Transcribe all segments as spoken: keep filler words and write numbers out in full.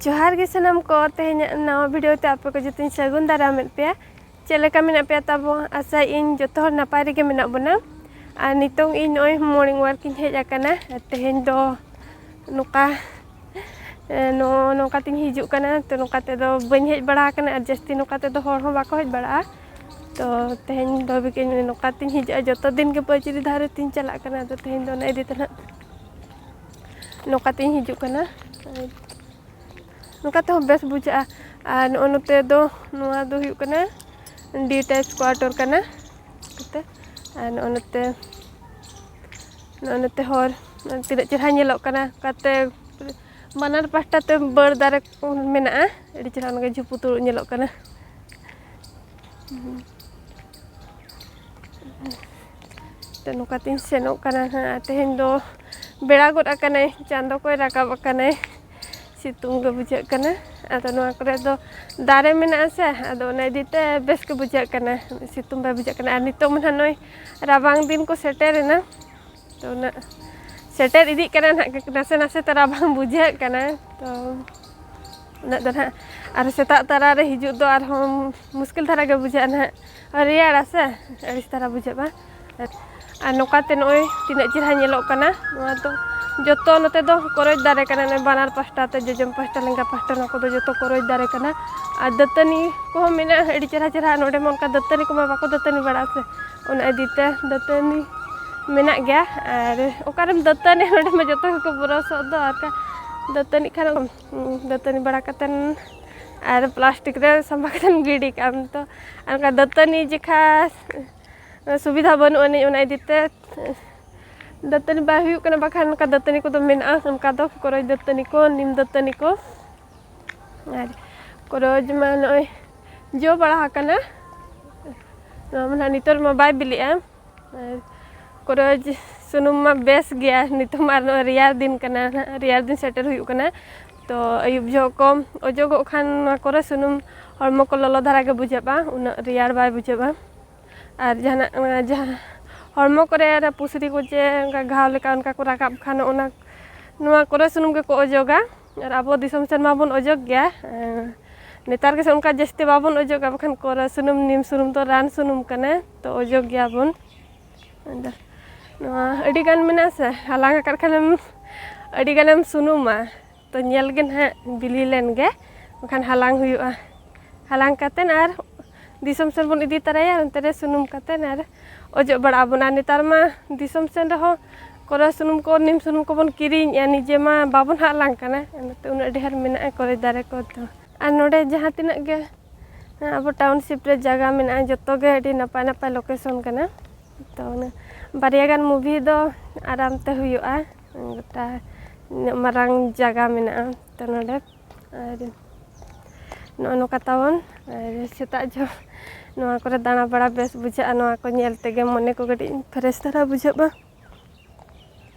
ᱡᱚᱦᱟᱨ ᱜᱮ ᱥᱟᱱᱟᱢ ᱠᱚ, ᱛᱮᱦᱮᱧᱟᱜ ᱱᱟᱣᱟ ᱵᱷᱤᱰᱤᱭᱳ ᱛᱮ ᱟᱯᱮ ᱠᱚ ᱡᱚᱛᱚᱧ ᱥᱟᱹᱜᱩᱱ ᱫᱟᱨᱟᱢᱮᱫ ᱯᱮᱭᱟ᱾ ᱪᱮᱫ ᱞᱮᱠᱟ ᱢᱮᱱᱟᱜ ᱯᱮᱭᱟ ᱛᱟᱵᱚ? ᱟᱥᱟᱭᱟᱹᱧ ᱡᱚᱛᱚ ᱦᱚᱲ ᱱᱟᱯᱟᱭ ᱨᱮᱜᱮ ᱢᱮᱱᱟᱜ ᱵᱚᱱᱟ᱾ ᱟᱨ ᱱᱤᱛᱚᱝ ᱤᱧ ᱱᱚᱜᱼᱚᱭ ᱢᱚᱨᱱᱤᱝ ᱣᱟᱠ ᱤᱧ ᱦᱮᱡ ᱟᱠᱟᱱᱟ᱾ ᱟᱨ ᱛᱮᱦᱮᱧ ᱫᱚ ᱱᱚᱝᱠᱟ, ᱮ, ᱱᱚ-, ᱱᱚᱝᱠᱟ ᱛᱤᱧ ᱦᱤᱡᱩᱜ ᱠᱟᱱᱟ᱾ ᱛᱚ ᱱᱚᱝᱠᱟ ᱛᱮᱫᱚ ᱵᱟᱹᱧ ᱦᱮᱡ ᱵᱟᱲᱟ ᱟᱠᱟᱱᱟ ᱟᱨ ᱡᱟᱹᱥᱛᱤ ᱱᱚᱝᱠᱟ ᱛᱮᱫᱚ ᱦᱚᱲ ᱦᱚᱸ ᱵᱟᱠᱚ ᱦᱮᱡ ᱵᱟᱲᱟᱜᱼᱟ᱾ ᱛᱚ ᱛᱮᱦᱮᱧ ᱵᱷᱟᱹᱵᱤ ᱠᱮᱫᱟᱹᱧ ᱱᱚᱝᱠᱟ ᱛᱤᱧ ᱦᱤᱡᱩᱜᱼᱟ, ᱡᱚᱛᱚ ᱫᱤᱱ ᱜᱮ ᱯᱟᱹᱪᱤᱨᱤ ᱫᱷᱟᱨᱮ ᱛᱤᱧ ᱪᱟᱞᱟᱜ ᱠᱟᱱᱟ᱾ ᱟᱫᱚ ᱛᱮᱦᱮᱧ ᱫᱚ ᱚᱱᱟ ᱤᱫᱤ ᱛᱮ ᱱᱟᱦᱟᱜ ᱱᱚᱝᱠᱟ ᱛᱤᱧ ᱦᱤᱡᱩᱜ ᱠᱟᱱᱟ᱾ ᱱᱚᱝᱠᱟ ᱛᱮᱦᱚᱸ ᱵᱮᱥ ᱵᱩᱡᱷᱟᱹᱜᱼᱟ᱾ ᱟᱨ ᱱᱚᱜᱼᱚ ᱱᱚᱛᱮ ᱫᱚ, ᱱᱚᱣᱟ ᱫᱚ ᱦᱩᱭᱩᱜ ᱠᱟᱱᱟ ᱰᱤ ᱴᱟᱭᱤᱯ ᱠᱚᱣᱟᱴᱚᱨ ᱠᱟᱱᱟ᱾ ᱱᱚᱛᱮ, ᱟᱨ ᱱᱚᱜᱼᱚ ᱱᱚᱛᱮ, ᱱᱚᱜᱼᱚ ᱱᱚᱛᱮ ᱦᱚᱨ ᱛᱤᱱᱟᱹᱜ ᱪᱮᱦᱨᱟ ᱧᱮᱞᱚᱜ ᱠᱟᱱᱟ᱾ ᱚᱱᱠᱟᱛᱮ ᱵᱟᱱᱟᱨ ᱯᱟᱦᱴᱟ ᱛᱮ ᱵᱟᱹᱲ ᱫᱟᱨᱮ ᱠᱚ ᱢᱮᱱᱟᱜᱼᱟ, ᱟᱹᱰᱤ ᱪᱮᱦᱨᱟ ᱚᱱᱟᱜᱮ ᱡᱷᱩᱯᱩ ᱛᱩᱲᱩᱜ ᱧᱮᱞᱚᱜ ᱠᱟᱱᱟ᱾ ᱛᱚ ᱱᱚᱝᱠᱟ ᱛᱤᱧ ᱥᱮᱱᱚᱜ ᱠᱟᱱᱟ ᱦᱟᱸᱜ᱾ ᱛᱮᱦᱮᱧ ᱫᱚ ᱵᱮᱲᱟ ᱜᱚᱫ ᱟᱠᱟᱱᱟᱭ, ᱪᱟᱸᱫᱚ ᱠᱚᱭ ᱨᱟᱠᱟᱵ ᱟᱠᱟᱱᱟᱭ, ᱥᱤᱛᱩᱝ ᱜᱮ ᱵᱩᱡᱷᱟᱹᱜ ᱠᱟᱱᱟ᱾ ᱟᱫᱚ ᱱᱚᱣᱟ ᱠᱚᱨᱮ ᱫᱚ ᱫᱟᱨᱮ ᱢᱮᱱᱟᱜᱼᱟ ᱥᱮ, ᱟᱫᱚ ᱚᱱᱟ ᱤᱫᱤ ᱛᱮ ᱵᱮᱥ ᱜᱮ ᱵᱩᱡᱷᱟᱹᱜ ᱠᱟᱱᱟ, ᱥᱤᱛᱩᱝ ᱵᱟᱭ ᱵᱩᱡᱷᱟᱹᱜ ᱠᱟᱱᱟ᱾ ᱟᱨ ᱱᱤᱛᱚᱜ ᱢᱟ ᱱᱟᱦᱟᱜ ᱱᱚᱜᱼᱚᱭ ᱨᱟᱵᱟᱝ ᱫᱤᱱ ᱠᱚ ᱥᱮᱴᱮᱨᱮᱱᱟ, ᱛᱚ ᱩᱱᱟᱹᱜ ᱥᱮᱴᱮᱨ ᱤᱫᱤᱜ ᱠᱟᱱᱟ ᱱᱟᱦᱟᱜ, ᱱᱟᱥᱮ ᱱᱟᱥᱮ ᱛᱮ ᱨᱟᱵᱟᱝ ᱵᱩᱡᱷᱟᱹᱜ ᱠᱟᱱᱟ᱾ ᱛᱚ ᱩᱱᱟᱹᱜ ᱫᱚ ᱱᱟᱦᱟᱜ, ᱟᱨ ᱥᱮᱛᱟᱜ ᱛᱟᱨᱟ ᱨᱮ ᱦᱤᱡᱩᱜ ᱫᱚ ᱟᱨᱦᱚᱸ ᱢᱩᱥᱠᱤᱞ ᱫᱷᱟᱨᱟ ᱜᱮ ᱵᱩᱡᱷᱟᱹᱜᱼᱟ ᱱᱟᱦᱟᱜ, ᱨᱮᱭᱟᱲᱟ ᱥᱮ, ᱟᱹᱲᱤᱥ ᱫᱷᱟᱨᱟ ᱵᱩᱡᱷᱟᱹᱜᱼᱟ᱾ ᱟᱨ ᱱᱚᱝᱠᱟ ᱛᱮ ᱱᱚᱜᱼᱚᱭ ᱛᱤᱱᱟᱹᱜ ᱪᱮᱦᱨᱟ ᱧᱮᱞᱚᱜ ᱠᱟᱱᱟ᱾ ᱱᱚᱣᱟ ᱫᱚ ᱡᱚᱛᱚ ᱱᱚᱛᱮ ᱫᱚ ᱠᱚᱨᱚᱪ ᱫᱟᱨᱮ ᱠᱟᱱᱟ, ᱱᱚᱜᱼᱚᱭ ᱵᱟᱱᱟᱨ ᱯᱟᱥᱴᱟ ᱛᱮ, ᱡᱚᱡᱚᱢ ᱯᱟᱥᱴᱟ, ᱞᱮᱸᱜᱟ ᱯᱟᱥᱴᱟ, ᱱᱚᱣᱟ ᱠᱚᱫᱚ ᱡᱚᱛᱚ ᱠᱚᱨᱚᱪ ᱫᱟᱨᱮ ᱠᱟᱱᱟ᱾ ᱟᱨ ᱫᱟᱹᱛᱟᱹᱱᱤ ᱠᱚᱦᱚᱸ ᱢᱮᱱᱟᱜᱼᱟ ᱟᱹᱰᱤ ᱪᱮᱦᱨᱟ ᱪᱮᱦᱨᱟ᱾ ᱱᱚᱰᱮ ᱢᱟ ᱚᱱᱠᱟ ᱫᱟᱹᱛᱟᱹᱱᱤ ᱠᱚᱢᱟ ᱵᱟᱠᱚ ᱫᱟᱹᱛᱟᱹᱱᱤ ᱵᱟᱲᱟᱜᱼᱟ ᱥᱮ, ᱚᱱᱟ ᱤᱫᱤ ᱛᱮ ᱫᱟᱹᱛᱟᱹᱱᱤ ᱢᱮᱱᱟᱜ ᱜᱮᱭᱟ᱾ ᱟᱨ ᱚᱠᱟᱨᱮᱢ ᱫᱟᱹᱛᱟᱹᱱᱤ, ᱱᱚᱰᱮ ᱢᱟ ᱡᱚᱛᱚ ᱜᱮᱠᱚ ᱵᱨᱚᱥᱚᱜ ᱫᱚ᱾ ᱟᱨ ᱠᱟ-, ᱫᱟᱹᱛᱟᱹᱱᱤ ᱠᱷᱟᱱ, ᱩᱸ, ᱫᱟᱹᱛᱟᱹᱱᱤ ᱵᱟᱲᱟ ᱠᱟᱛᱮᱱ ᱟᱨ ᱯᱞᱟᱥᱴᱤᱠ ᱨᱮ ᱥᱟᱢᱵᱟ ᱠᱟᱛᱮᱢ ᱜᱤᱰᱤ ᱠᱟᱜᱼᱟᱢ᱾ ᱛᱚ ᱟᱨ ᱚᱱᱠᱟ ᱫᱟᱹᱛᱟᱹᱱᱤ ᱡᱮᱠᱷᱟ ᱥᱩᱵᱤᱫᱷᱟ ᱵᱟᱹᱱᱩᱜ ᱟᱹᱱᱤᱡ, ᱚᱱᱟ ᱤᱫᱤ ᱛᱮ ᱫᱟᱹᱛᱟᱹᱱᱤ ᱵᱟᱭ ᱦᱩᱭᱩᱜ ᱠᱟᱱᱟ᱾ ᱵᱟᱠᱷᱟᱱ ᱚᱱᱠᱟ ᱫᱟᱹᱛᱟᱹᱱᱤ ᱠᱚᱫᱚ ᱢᱮᱱᱟᱜᱼᱟ, ᱚᱱᱠᱟ ᱫᱚ ᱠᱚᱨᱚᱪ ᱫᱟᱹᱛᱟᱹᱱᱤ ᱠᱚ, ᱱᱤᱢ ᱫᱟᱹᱛᱟᱹᱱᱤ ᱠᱚ᱾ ᱟᱨ ᱠᱚᱨᱚᱪ ᱢᱟ ᱱᱚᱜᱼᱚᱭ ᱡᱚ ᱵᱟᱲᱟ ᱟᱠᱟᱱᱟ, ᱱᱚᱣᱟ ᱢᱟ ᱱᱟᱦᱟᱜ ᱱᱤᱛᱚᱜ ᱢᱟ ᱵᱟᱭ ᱵᱤᱞᱤᱜᱼᱟ᱾ ᱟᱨ ᱠᱚᱨᱚᱪ ᱥᱩᱱᱩᱢ ᱢᱟ ᱵᱮᱥ ᱜᱮᱭᱟ, ᱱᱤᱛᱚᱜ ᱢᱟ ᱟᱨ ᱱᱚᱜᱼᱚᱭ ᱨᱮᱭᱟᱲ ᱫᱤᱱ ᱠᱟᱱᱟ ᱱᱟᱦᱟᱜ, ᱨᱮᱭᱟᱲ ᱫᱤᱱ ᱥᱮᱴᱮᱨ ᱦᱩᱭᱩᱜ ᱠᱟᱱᱟ᱾ ᱛᱚ ᱟᱹᱭᱩᱵ ᱡᱚᱦᱚᱜ ᱠᱚ ᱚᱡᱚᱜᱚᱜ ᱠᱷᱟᱱ ᱱᱚᱣᱟ ᱠᱚᱨᱚᱪ ᱥᱩᱱᱩᱢ ᱦᱚᱲᱢᱚ ᱠᱚ ᱞᱚᱞᱚ ᱫᱷᱟᱨᱟ ᱜᱮ ᱵᱩᱡᱷᱟᱹᱜᱼᱟ, ᱩᱱᱟᱹᱜ ᱨᱮᱭᱟᱲ ᱵᱟᱭ ᱵᱩᱡᱷᱟᱹᱜᱼᱟ᱾ ᱟᱨ ᱡᱟᱦᱟᱱᱟᱜ, ᱚᱱᱟ ᱡᱟᱦᱟᱸ ᱦᱚᱲᱢᱚ ᱠᱚᱨᱮ ᱚᱱᱟ ᱯᱩᱥᱨᱤ ᱠᱚ ᱪᱮ ᱚᱱᱠᱟ ᱜᱷᱟᱣ ᱞᱮᱠᱟ ᱚᱱᱠᱟ ᱠᱚ ᱨᱟᱠᱟᱵ ᱠᱷᱟᱱ, ᱚᱱᱟ, ᱱᱚᱣᱟ ᱠᱚᱨᱚᱪ ᱥᱩᱱᱩᱢ ᱜᱮᱠᱚ ᱚᱡᱚᱜᱟ᱾ ᱟᱨ ᱟᱵᱚ ᱫᱤᱥᱚᱢ ᱥᱮᱱ ᱢᱟᱵᱚᱱ ᱚᱡᱚᱜ ᱜᱮᱭᱟ᱾ ᱮᱸ, ᱱᱮᱛᱟᱨ ᱜᱮᱥᱮ ᱚᱱᱠᱟ ᱡᱟᱹᱥᱛᱤ ᱵᱟᱵᱚᱱ ᱚᱡᱚᱜᱟ, ᱵᱟᱠᱷᱟᱱ ᱠᱚᱨᱮ ᱥᱩᱱᱩᱢ, ᱱᱤᱢ ᱥᱩᱱᱩᱢ ᱫᱚ ᱨᱟᱱ ᱥᱩᱱᱩᱢ ᱠᱟᱱᱟ, ᱛᱚ ᱚᱡᱚᱜ ᱜᱮᱭᱟᱵᱚᱱ᱾ ᱟᱫᱚ ᱱᱚᱣᱟ ᱟᱹᱰᱤ ᱜᱟᱱ ᱢᱮᱱᱟᱜᱼᱟ ᱥᱮ, ᱦᱟᱞᱟᱝ ᱟᱠᱟᱫ ᱠᱷᱟᱱᱮᱢ ᱟᱹᱰᱤ ᱜᱟᱱᱮᱢ ᱥᱩᱱᱩᱢᱟ, ᱛᱚ ᱧᱮᱞ ᱜᱮ ᱱᱟᱦᱟᱜ ᱵᱤᱞᱤ ᱞᱮᱱ ᱜᱮ, ᱵᱟᱠᱷᱟᱱ ᱦᱟᱞᱟᱝ ᱦᱩᱭᱩᱜᱼᱟ᱾ ᱦᱟᱞᱟᱝ ᱠᱟᱛᱮᱫ ᱟᱨ ᱫᱤᱥᱚᱢ ᱥᱮᱱ ᱵᱚᱱ ᱤᱫᱤ ᱛᱟᱨᱟᱭᱟ, ᱚᱱᱛᱮ ᱨᱮ ᱥᱩᱱᱩᱢ ᱠᱟᱛᱮᱫ ᱟᱨ ᱚᱡᱚᱜ ᱵᱟᱲᱟᱜ ᱟᱵᱚᱱ᱾ ᱟᱨ ᱱᱮᱛᱟᱨ ᱢᱟ ᱫᱤᱥᱚᱢ ᱥᱮᱱ ᱨᱮᱦᱚᱸ ᱠᱚᱨᱮ ᱥᱩᱱᱩᱢ ᱠᱚ, ᱱᱤᱢ ᱥᱩᱱᱩᱢ ᱠᱚᱵᱚᱱ ᱠᱤᱨᱤᱧᱮᱜᱼᱟ, ᱱᱤᱡᱮ ᱢᱟ ᱵᱟᱵᱚᱱ ᱦᱟᱞᱟᱝ ᱠᱟᱱᱟ, ᱚᱱᱟᱛᱮ ᱩᱱᱟᱹᱜ ᱰᱷᱮᱨ ᱢᱮᱱᱟᱜᱼᱟ ᱠᱚᱨᱮ ᱫᱟᱨᱮ ᱠᱚ᱾ ᱛᱚ ᱟᱨ ᱱᱚᱰᱮ ᱡᱟᱦᱟᱸ ᱛᱤᱱᱟᱹᱜ ᱜᱮ ᱟᱵᱚ township ᱨᱮ ᱡᱟᱭᱜᱟ ᱢᱮᱱᱟᱜᱼᱟ, ᱡᱚᱛᱚ ᱜᱮ ᱟᱹᱰᱤ ᱱᱟᱯᱟᱭ ᱱᱟᱯᱟᱭ location ᱠᱟᱱᱟ᱾ ᱛᱚ ᱚᱱᱟ ᱵᱟᱨᱭᱟ ᱜᱟᱱ movie ᱫᱚ ᱟᱨᱟᱢ ᱛᱮ ᱦᱩᱭᱩᱜᱼᱟ, ᱜᱚᱴᱟ ᱩᱱᱟᱹᱜ ᱢᱟᱨᱟᱝ ᱡᱟᱭᱜᱟ ᱢᱮᱱᱟᱜᱼᱟ᱾ ᱛᱚ ᱱᱚᱰᱮ ᱟᱨ ᱱᱚᱜᱼᱚ ᱱᱚᱝᱠᱟ ᱛᱟᱵᱚᱱ, ᱟᱨ ᱥᱮᱛᱟᱜ ᱡᱚᱦᱚᱜ ᱱᱚᱣᱟ ᱠᱚᱨᱮ ᱫᱟᱬᱟ ᱵᱟᱲᱟ ᱵᱮᱥ ᱵᱩᱡᱷᱟᱹᱜᱼᱟ, ᱱᱚᱣᱟ ᱠᱚ ᱧᱮᱞ ᱛᱮᱜᱮ ᱢᱚᱱᱮ ᱠᱚ ᱠᱟᱹᱴᱤᱡ fresh ᱫᱷᱟᱨᱟ ᱵᱩᱡᱷᱟᱹᱜᱼᱟ᱾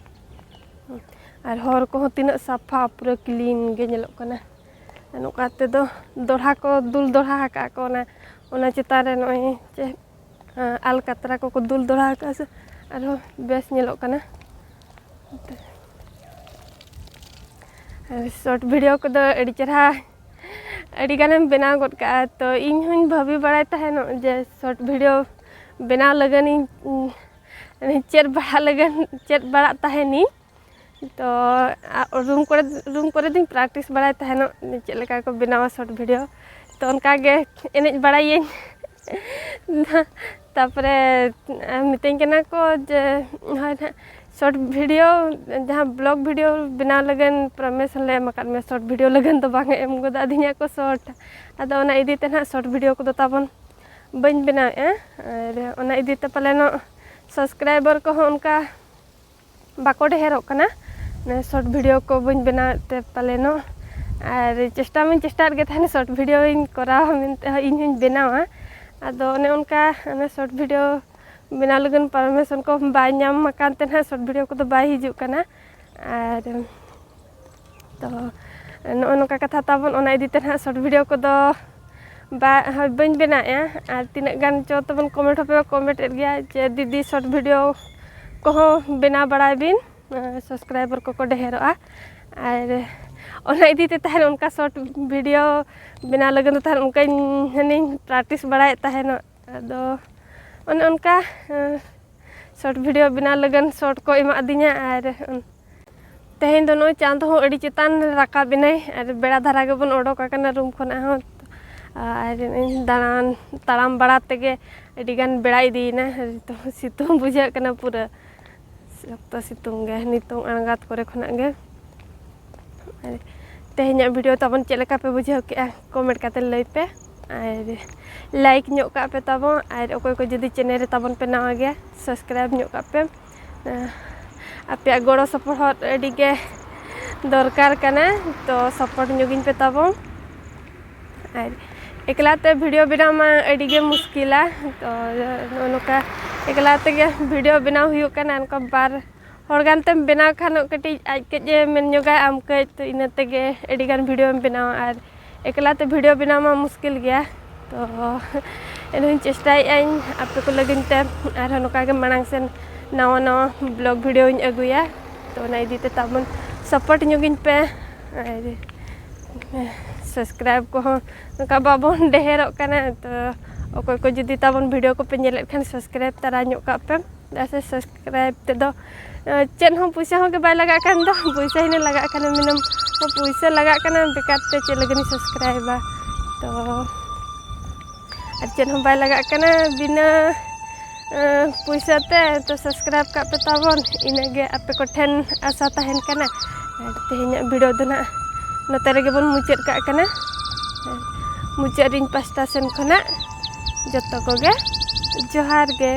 ᱟᱨ ᱦᱚᱨ ᱠᱚᱦᱚᱸ ᱛᱤᱱᱟᱹᱜ ᱥᱟᱯᱷᱟ, ᱯᱩᱨᱟᱹ clean ᱜᱮ ᱧᱮᱞᱚᱜ ᱠᱟᱱᱟ᱾ ᱟᱨ ᱱᱚᱝᱠᱟ ᱛᱮᱫᱚ ᱫᱚᱲᱦᱟ ᱠᱚ ᱫᱩᱞ ᱫᱚᱲᱦᱟ ᱟᱠᱟᱫ ᱠᱚ, ᱚᱱᱟ, ᱚᱱᱟ ᱪᱮᱛᱟᱱ ᱨᱮ ᱱᱚᱜᱼᱚᱭ ᱪᱮᱫ, ᱟᱞᱠᱟᱛᱨᱟ ᱠᱚᱠᱚ ᱫᱩᱞ ᱫᱚᱲᱦᱟ ᱟᱠᱟᱫᱼᱟ ᱥᱮ, ᱟᱨᱦᱚᱸ ᱵᱮᱥ ᱧᱮᱞᱚᱜ ᱠᱟᱱᱟ᱾ ᱟᱨ short video ᱠᱚᱫᱚ ᱟᱹᱰᱤ ᱪᱮᱨᱦᱟ, ᱟᱹᱰᱤ ᱜᱟᱱᱮᱢ ᱵᱮᱱᱟᱣ ᱜᱚᱫ ᱠᱟᱜᱼᱟ᱾ ᱛᱚ ᱤᱧ ᱦᱚᱸᱧ ᱵᱷᱟᱹᱵᱤ ᱵᱟᱲᱟᱭ ᱛᱟᱦᱮᱱᱚᱜ ᱡᱮ short video ᱵᱮᱱᱟᱣ ᱞᱟᱹᱜᱤᱫ ᱤᱧ, ᱤᱧ ᱪᱮᱫ ᱵᱟᱲᱟ ᱞᱟᱹᱜᱤᱫ, ᱪᱮᱫ ᱵᱟᱲᱟᱜ ᱛᱟᱦᱮᱱᱤᱧ᱾ ᱛᱚ ᱟ-, room ᱠᱚᱨᱮ, room ᱠᱚᱨᱮ ᱫᱚᱧ practice ᱵᱟᱲᱟᱭ ᱛᱟᱦᱮᱱᱚᱜ ᱪᱮᱫ ᱞᱮᱠᱟ ᱠᱚ ᱵᱮᱱᱟᱣᱟ short video᱾ ᱛᱚ ᱚᱱᱠᱟ ᱜᱮ ᱮᱱᱮᱡ ᱵᱟᱲᱟᱭᱟᱹᱧ᱾ ᱛᱟᱯᱚᱨᱮ ᱢᱤᱛᱟᱹᱧ ᱠᱟᱱᱟ ᱠᱚ ᱡᱮ, ᱦᱳᱭ ᱱᱟᱦᱟᱜ short video, ᱡᱟᱦᱟᱸ vlog video ᱵᱮᱱᱟᱣ ᱞᱟᱹᱜᱤᱫ permission ᱞᱮ ᱮᱢ ᱟᱠᱟᱫ ᱢᱮᱭᱟ, short video ᱞᱟᱹᱜᱤᱫ ᱫᱚ ᱵᱟᱝ ᱮ ᱮᱢ ᱜᱚᱫ ᱟᱹᱫᱤᱧᱟ ᱠᱚ short᱾ ᱟᱫᱚ ᱚᱱᱟ ᱤᱫᱤ ᱛᱮ ᱱᱟᱦᱟᱜ short video ᱠᱚᱫᱚ ᱛᱟᱵᱚᱱ ᱵᱟᱹᱧ ᱵᱮᱱᱟᱣᱮᱫᱼᱟ᱾ ᱟᱨ ᱚᱱᱟ ᱤᱫᱤ ᱛᱮ ᱯᱟᱞᱮᱱᱚᱜ subscriber ᱠᱚᱦᱚᱸ ᱚᱱᱠᱟ ᱵᱟᱠᱚ ᱰᱷᱮᱨᱚᱜ ᱠᱟᱱᱟ, ᱢᱟᱱᱮ short video ᱠᱚ ᱵᱟᱹᱧ ᱵᱮᱱᱟᱣᱮᱫ ᱛᱮ ᱯᱟᱞᱮᱱᱚᱜ᱾ ᱟᱨ ᱪᱮᱥᱴᱟ ᱢᱟᱧ ᱪᱮᱥᱴᱟᱭᱮᱫ ᱜᱮ ᱛᱟᱦᱮᱱ short videoᱧ ᱠᱚᱨᱟᱣᱟ ᱢᱮᱱᱛᱮ ᱦᱚᱸ, ᱤᱧ ᱦᱚᱸᱧ ᱵᱮᱱᱟᱣᱟ᱾ ᱟᱫᱚ ᱚᱱᱮ ᱚᱱᱠᱟ ᱚᱱᱟ short video ᱵᱮᱱᱟᱣ ᱞᱟᱹᱜᱤᱫ permission ᱠᱚ ᱵᱟᱭ ᱧᱟᱢ ᱟᱠᱟᱱ ᱛᱮ ᱱᱟᱦᱟᱜ short video ᱠᱚᱫᱚ ᱵᱟᱭ ᱦᱤᱡᱩᱜ ᱠᱟᱱᱟ᱾ ᱟᱨ ᱛᱚ ᱱᱚᱜᱼᱚ ᱱᱚᱝᱠᱟ ᱠᱟᱛᱷᱟ ᱛᱟᱵᱚᱱ, ᱚᱱᱟ ᱤᱫᱤ ᱛᱮ ᱱᱟᱦᱟᱜ short video ᱠᱚᱫᱚ ᱵᱟ-, ᱦᱳᱭ, ᱵᱟᱹᱧ ᱵᱮᱱᱟᱣᱮᱫᱼᱟ᱾ ᱟᱨ ᱛᱤᱱᱟᱹᱜ ᱜᱟᱱ ᱪᱚ ᱛᱟᱵᱚᱱ comment ᱦᱚᱸᱯᱮ comment ᱮᱫ ᱜᱮᱭᱟ ᱡᱮ, "ᱫᱤᱫᱤ, short video ᱠᱚᱦᱚᱸ ᱵᱮᱱᱟᱣ ᱵᱟᱲᱟᱭ ᱵᱤᱱ, subscriber ᱠᱚᱠᱚ ᱰᱷᱮᱨᱚᱜᱼᱟ᱾" ᱟᱨ ᱚᱱᱟ ᱤᱫᱤ ᱛᱮ ᱛᱟᱦᱮᱱ ᱚᱱᱠᱟ short video ᱵᱮᱱᱟᱣ ᱞᱟᱹᱜᱤᱫ ᱫᱚ ᱛᱟᱦᱮᱱ ᱚᱱᱠᱟᱧ ᱦᱟᱱᱮᱧ practice ᱵᱟᱲᱟᱭᱮᱫ ᱛᱟᱦᱮᱱᱚᱜ᱾ ᱟᱫᱚ ᱚᱱᱮ ᱚᱱᱠᱟ, ᱮᱸ, short video ᱵᱮᱱᱟᱣ ᱞᱟᱹᱜᱤᱫ short ᱠᱚ ᱮᱢᱟᱫᱤᱧᱟ᱾ ᱟᱨ ᱛᱮᱦᱮᱧ ᱫᱚ ᱱᱚᱜᱼᱚᱭ ᱪᱟᱸᱫᱚ ᱦᱚᱸ ᱟᱹᱰᱤ ᱪᱮᱛᱟᱱ ᱨᱟᱠᱟᱵ ᱮᱱᱟᱭ, ᱟᱨ ᱵᱮᱲᱟ ᱫᱷᱟᱨᱟ ᱜᱮᱵᱚᱱ ᱚᱰᱚᱠ ᱟᱠᱟᱱᱟ room ᱠᱷᱚᱱᱟᱜ ᱦᱚᱸ᱾ ᱟᱨ ᱫᱟᱬᱟᱱ, ᱛᱟᱲᱟᱢ ᱵᱟᱲᱟ ᱛᱮᱜᱮ ᱟᱹᱰᱤ ᱜᱟᱱ ᱵᱮᱲᱟ ᱤᱫᱤᱭᱮᱱᱟ᱾ ᱱᱤᱛᱚᱜ ᱥᱤᱛᱩᱝ ᱵᱩᱡᱷᱟᱹᱜ ᱠᱟᱱᱟ ᱯᱩᱨᱟᱹ᱾ ᱥᱚᱠᱛᱚ ᱥᱤᱛᱩᱝ ᱜᱮ ᱱᱤᱛᱚᱝ ᱟᱬᱜᱟᱛ ᱠᱚᱨᱮ ᱠᱷᱚᱱᱟᱜ ᱜᱮ᱾ ᱟᱨ ᱛᱮᱦᱮᱧᱟᱜ video ᱛᱟᱵᱚᱱ ᱪᱮᱫ ᱞᱮᱠᱟ ᱯᱮ ᱵᱩᱡᱷᱟᱹᱣ ᱠᱮᱜᱼᱟ, comment ᱠᱟᱛᱮ ᱞᱟᱹᱭ ᱯᱮ᱾ ᱟᱨ like ᱧᱚᱜ ᱠᱟᱜ ᱯᱮ ᱛᱟᱵᱚᱱ, ᱟᱨ ᱚᱠᱚᱭ ᱠᱚ ᱡᱩᱫᱤ channel ᱨᱮ ᱛᱟᱵᱚᱱ ᱯᱮ ᱱᱟᱣᱟ ᱜᱮᱭᱟ, subscribe ᱧᱚᱜ ᱠᱟᱜ ᱯᱮ᱾ ᱟᱯᱮᱭᱟᱜ ᱜᱚᱲᱚ ᱥᱚᱯᱚᱦᱚᱫ ᱟᱹᱰᱤ ᱜᱮ ᱫᱚᱨᱠᱟᱨ ᱠᱟᱱᱟ, ᱛᱚ support ᱧᱚᱜᱤᱧ ᱯᱮ ᱛᱟᱵᱚᱱ᱾ ᱟᱨ ᱮᱠᱞᱟ ᱛᱮ video ᱵᱮᱱᱟᱣ ᱢᱟ ᱟᱹᱰᱤ ᱜᱮ ᱢᱩᱥᱠᱤᱞᱟ᱾ ᱛᱚ ᱱᱚᱜᱼᱚ ᱱᱚᱝᱠᱟ ᱮᱠᱞᱟ ᱛᱮᱜᱮ video ᱵᱮᱱᱟᱣ ᱦᱩᱭᱩᱜ ᱠᱟᱱᱟ᱾ ᱚᱱᱠᱟ ᱵᱟᱨ ᱦᱚᱲ ᱜᱟᱱ ᱛᱮᱢ ᱵᱮᱱᱟᱣ ᱠᱷᱟᱱ ᱠᱟᱹᱴᱤᱡ ᱟᱡ ᱠᱟᱹᱡ ᱮ ᱢᱮᱱ ᱧᱚᱜᱟ, ᱟᱢ ᱠᱟᱹᱡ, ᱛᱚ ᱤᱱᱟᱹ ᱛᱮᱜᱮ ᱟᱹᱰᱤ ᱜᱟᱱ videoᱢ ᱵᱮᱱᱟᱣᱟ᱾ ᱟᱨ ᱮᱠᱞᱟ ᱛᱮ video ᱵᱮᱱᱟᱣ ᱢᱟ ᱢᱩᱥᱠᱤᱞ ᱜᱮᱭᱟ᱾ ᱛᱚ ᱮᱱᱦᱚᱸᱧ ᱪᱮᱥᱴᱟᱭᱮᱫ ᱟᱹᱧ ᱟᱯᱮ ᱠᱚ ᱞᱟᱹᱜᱤᱫ ᱛᱮ ᱟᱨᱦᱚᱸ ᱱᱚᱝᱠᱟ ᱜᱮ ᱢᱟᱲᱟᱝ ᱥᱮᱱ ᱱᱟᱣᱟ ᱱᱟᱣᱟ vlog videoᱧ ᱟᱹᱜᱩᱭᱟ᱾ ᱛᱚ ᱚᱱᱟ ᱤᱫᱤ ᱛᱮ ᱛᱟᱵᱚᱱ support ᱧᱚᱜᱤᱧ ᱯᱮ᱾ ᱟᱨ subscribe ᱠᱚᱦᱚᱸ ᱱᱚᱝᱠᱟ ᱵᱟᱵᱚᱱ ᱰᱷᱮᱨᱚᱜ ᱠᱟᱱᱟ᱾ ᱛᱚ ᱚᱠᱚᱭ ᱠᱚ ᱡᱩᱫᱤ ᱛᱟᱵᱚᱱ video ᱠᱚᱯᱮ ᱧᱮᱞᱮᱫ ᱠᱷᱟᱱ, subscribe ᱛᱟᱨᱟ ᱧᱚᱜ ᱠᱟᱜ ᱯᱮ᱾ ᱪᱮᱫᱟᱜ ᱥᱮ subscribe ᱛᱮᱫᱚ, ᱮ, ᱪᱮᱫ ᱦᱚᱸ ᱯᱚᱭᱥᱟ ᱦᱚᱸ ᱜᱮ ᱵᱟᱭ ᱞᱟᱜᱟᱜ ᱠᱟᱱ ᱫᱚ᱾ ᱯᱚᱭᱥᱟ ᱦᱩᱱᱟᱹᱝ ᱞᱟᱜᱟᱜ ᱠᱟᱱᱟ, ᱢᱮᱱᱟᱢ ᱯᱚᱭᱥᱟ ᱞᱟᱜᱟᱜ ᱠᱟᱱᱟ, ᱵᱮᱠᱟᱨ ᱛᱮ ᱪᱮᱫ ᱞᱟᱹᱜᱤᱫ ᱤᱧ subscribeᱟ? ᱛᱚ ᱟᱨ ᱪᱮᱫ ᱦᱚᱸ ᱵᱟᱭ ᱞᱟᱜᱟᱜ ᱠᱟᱱᱟ ᱵᱤᱱᱟᱹ, ᱮ, ᱯᱚᱭᱥᱟ ᱛᱮ᱾ ᱛᱚ subscribe ᱠᱟᱜ ᱯᱮ ᱛᱟᱵᱚᱱ, ᱤᱱᱟᱹᱜᱮ ᱟᱯᱮ ᱠᱚᱴᱷᱮᱱ ᱟᱥᱟ ᱛᱟᱦᱮᱱ ᱠᱟᱱᱟ᱾ ᱟᱨ ᱛᱮᱦᱮᱧᱟᱜ video ᱫᱚ ᱱᱟᱜ ᱱᱚᱛᱮ ᱨᱮᱜᱮ ᱵᱚᱱ ᱢᱩᱪᱟᱹᱫ ᱠᱟᱜ ᱠᱟᱱᱟ᱾ ᱢᱩᱪᱟᱹᱫ ᱨᱤᱧ ᱯᱟᱥᱴᱟ ᱥᱮᱱ ᱠᱷᱚᱱᱟᱜ ᱡᱚᱛᱚ ᱠᱚᱜᱮ ᱡᱚᱦᱟᱨ ᱜᱮ᱾